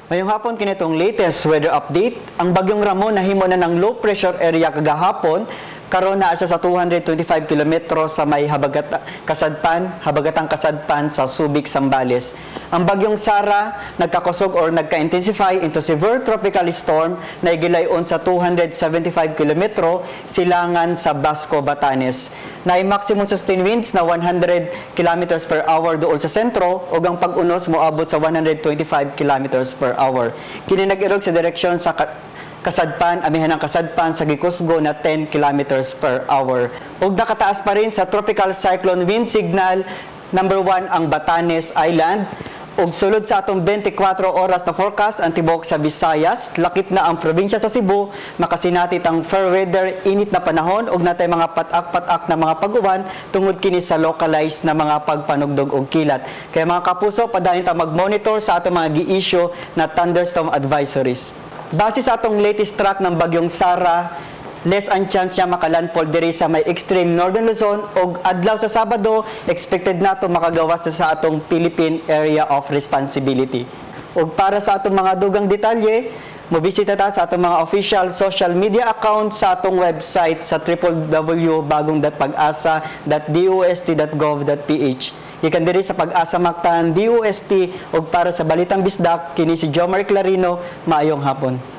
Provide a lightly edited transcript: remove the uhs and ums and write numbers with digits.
Ngayong hapon, kini atong latest weather update. Ang bagyong Ramon nahimo na ng low pressure area kagahapon. Karon naa siya sa 225 kilometro sa may habagat kasadpan, habagatang kasadpan sa Subic, Zambales. Ang bagyong Sara nagkakusog or nagka-intensify into severe tropical storm na gilayon sa 275 kilometro silangan sa Basco, Batanes. Naay maximum sustained winds na 100 kilometers per hour duol sa sentro ug ang pag-unos moabot sa 125 kilometers per hour. Kini nag-irog sa direksyon sa kasadpan, amihan ng kasadpan sa gikusgo na 10 kilometers per hour. Ug nakataas pa rin sa tropical cyclone wind signal number 1 ang Batanes Island. Ug sulod sa atong 24 oras na forecast, ang tibuok sa Visayas, lakip na ang probinsya sa Cebu, makasinati tang fair weather, init na panahon ug natay mga patak-patak na mga pag-uwan tungod kini sa localized na mga pagpanugdog og kilat. Kaya, mga kapuso, padayon ta mag-monitor sa atong mga gi-issue na thunderstorm advisories. Base sa atong latest track ng bagyong Sara, less ang chance niya makalandfall diri sa may extreme northern Luzon og adlaw sa Sabado, expected nato makagawas na sa atong Philippine Area of Responsibility. Ug para sa atong mga dugang detalye, mobisita ta sa atong mga official social media account, sa atong website sa www.bagong.pagasa.dost.gov.ph. Gikan diri sa Pag-asa Mactan, DOST ug para sa Balitang Bisdak, kini si Jomar Clarino, maayong hapon.